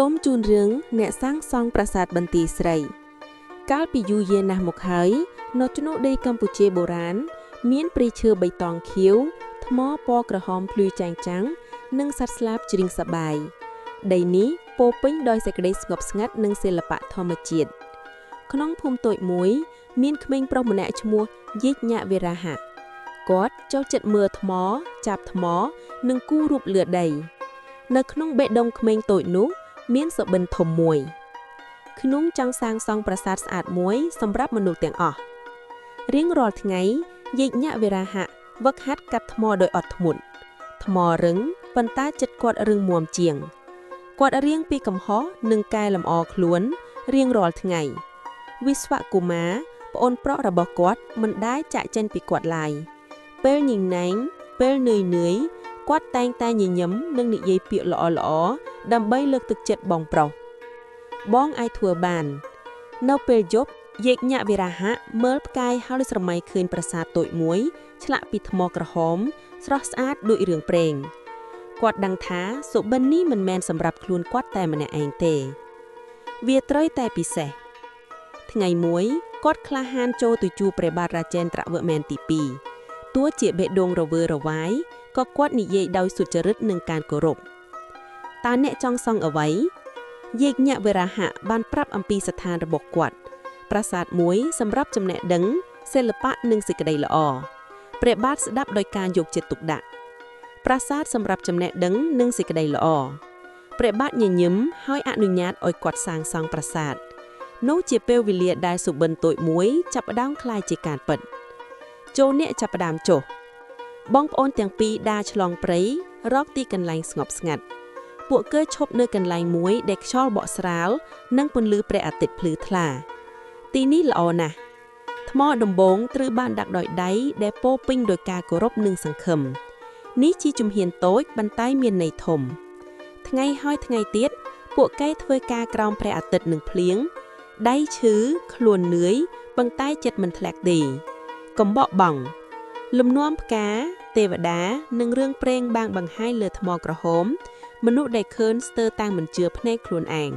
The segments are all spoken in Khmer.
សូមជូនរឿងអ្នកសាងសង់ប្រាសាទបន្ទាយស្រី កាលពីយូរយារណាស់មកហើយនៅក្នុងដីកម្ពុជាបុរាណមានព្រៃឈើបៃតងខៀវថ្មពណ៌ក្រហមភ្លឺចែងចាំងនិងសត្វស្លាបច្រៀងសប្បាយដីនេះពោរពេញដោយសេចក្តីស្ងប់ស្ងាត់និងសិល្បៈធម្មជាតិក្នុងភូមិតូចមួយ មានក្មេងប្រុសម្នាក់ឈ្មោះយេជ្ញវិរាហៈគាត់ចូលចិត្តមើលថ្ម ចាប់ថ្ម និងគូររូបលើដី នៅក្នុងបេះដូងក្មេងតូចនោះ មានសុបិនធំមួយខ្ញុំចង់សាងសង់ប្រាសាទស្អាតមួយសម្រាប់មនុស្សទាំងអស់រៀងរាល់ថ្ងៃយេជ្ញវិរាហៈវឹកហាត់កាត់ថ្មដោយអត់ធ្មត់ថ្មរឹងប៉ុន្តែចិត្តគាត់រឹងមាំជាង គាត់រៀងពីកំហុសនិងកែលម្អខ្លួនរៀងរាល់ថ្ងៃ វិស្វកុមារប្អូនប្រុសរបស់គាត់មិនដែលចាក់ចេញពីគាត់ឡើយពេលញញែងពេលនឿយនឿយគាត់តែងតែញញឹមនិងនិយាយពាក្យល្អៗដើម្បីលើកទឹកចិត្តបងប្រុស បងអាចធ្វើបាន នៅពេលយប់យេជ្ញវិរាហៈមើលផ្កាយហើយស្រមៃឃើញប្រាសាទតូចមួយ ឆ្លាក់ពីថ្មក្រហម ស្រស់ស្អាតដូចរឿងព្រេងគាត់ដឹងថាសុបិននេះមិនមែនសម្រាប់ខ្លួនគាត់តែម្នាក់ឯងទេ វាត្រូវតែពិសេស ថ្ងៃមួយគាត់ក្លាហានចូលទៅជួបព្រះបាទរាជេន្ទ្រវរ្ម័នទី2ទោះជាបេះដូងរវើរវាយក៏គាត់និយាយដោយសុចរិតនិងការគោរពតើអ្នកចង់សង់អ្វីយេជ្ញវិរាហៈបានប្រាប់អំពីស្ថានរបស់គាត់ ប្រាសាទមួយសម្រាប់ចំណេះដឹងសិល្បៈនិងសេចក្តីល្អព្រះបាទស្ដាប់ដោយការយកចិត្តទុកដាក់ប្រាសាទសម្រាប់ចំណេះដឹងនិងសេចក្តីល្អព្រះបាទញញឹមហើយអនុញ្ញាតឲ្យគាត់សាងសង់ប្រាសាទនោះជាពេលវេលាដែលសុបិនតូចមួយចាប់ផ្ដើមក្លាយជាការពិតចូលអ្នកចាប់ផ្ដើមចុះបងប្អូនទាំងពីរដើរឆ្លងព្រៃរកទីកន្លែងស្ងប់ស្ងាត់ ពួកគេឈប់នៅកន្លែងមួយដែលខ្យល់បក់ស្រាល និងពន្លឺព្រះអាទិត្យភ្លឺថ្លា ទីនេះល្អណាស់ថ្មដំបូងត្រូវបានដាក់ដោយដៃដែលពោរពេញដោយការគោរពនិងសង្ឃឹមនេះជាជំហានតូចប៉ុន្តែមានន័យធំ ថ្ងៃហើយថ្ងៃទៀតពួកគេធ្វើការក្រោមព្រះអាទិត្យនិងភ្លៀងដៃឈឺខ្លួននឿយប៉ុន្តែចិត្តមិនធ្លាក់ទេកំបកបង់លំនាំផ្កា ទេវតានិងរឿងព្រេងបាងបង្ហាញលើថ្មក្រហម មនុស្សដែលឃើញស្ទើរតាំងមិនជឿភ្នែកខ្លួនឯង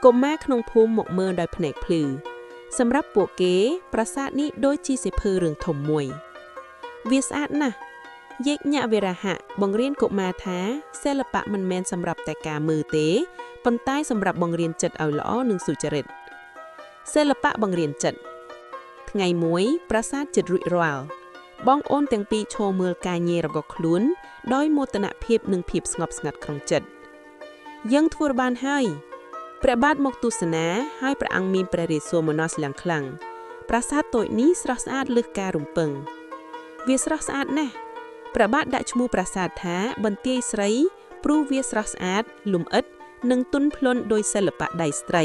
កុមារក្នុងភូមិមកមើលដោយភ្នែកភ្លឺសម្រាប់ពួកគេ ប្រាសាទនេះដូចជាសិភើរឿងធំមួយ វាស្អាតណាស់យេជ្ញវិរាហៈបង្រៀនកុមារថាសិល្បៈមិនមែនសម្រាប់តែការមើលទេប៉ុន្តែសម្រាប់បង្រៀនចិត្តឲ្យល្អនិងសុចរិតសិល្បៈបង្រៀនចិត្តថ្ងៃមួយប្រាសាទចិត្តរួចរាល់បងអូនទាំងពីរឈរមើលការងាររបស់ខ្លួន ដោយមោទនភាពនិងភាពស្ងប់ស្ងាត់ក្នុងចិត្តយើងធ្វើបានហើយព្រះបាទមកទស្សនាហើយព្រះអង្គមានព្រះរាជសោមនស្សយ៉ាងខ្លាំងប្រាសាទតូចនេះស្រស់ស្អាតលើសការរំពឹងវាស្រស់ស្អាតណាស់ព្រះបាទដាក់ឈ្មោះប្រាសាទថាបន្ទាយស្រីព្រោះវាស្រស់ស្អាតលំអិតនិងទន់ភ្លន់ដោយសិល្បៈដៃស្ត្រី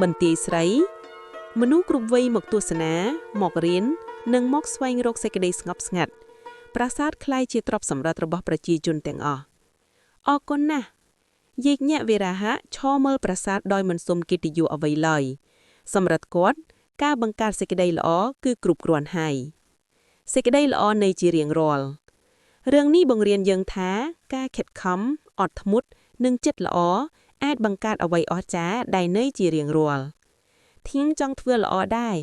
បន្ទាយស្រី មនុស្សគ្រប់វ័យមកទស្សនាមករៀននិងមកស្វែងរកសេចក្តីស្ងប់ស្ងាត់ប្រាសាទក្លាយជាទ្រព្យសម្បត្តិរបស់ប្រជាជនទាំងអស់អរគុណណាស់យេជ្ញវិរាហៈឈរមើលប្រាសាទដោយមិនសុំកិត្តិយសអ្វីឡើយសម្រាប់គាត់ការបង្កើតសេចក្តីល្អគឺគ្រប់គ្រាន់ហើយសេចក្តីល្អនៃជារៀងរាល់រឿងនេះបង្រៀនយើងថាការខិតខំអត់ធ្មត់និងចិត្តល្អអាចបង្កើតអ្វីអស្ចារ្យដែលនៅជារៀងរាល់ធៀងចង់ធ្វើល្អដែរ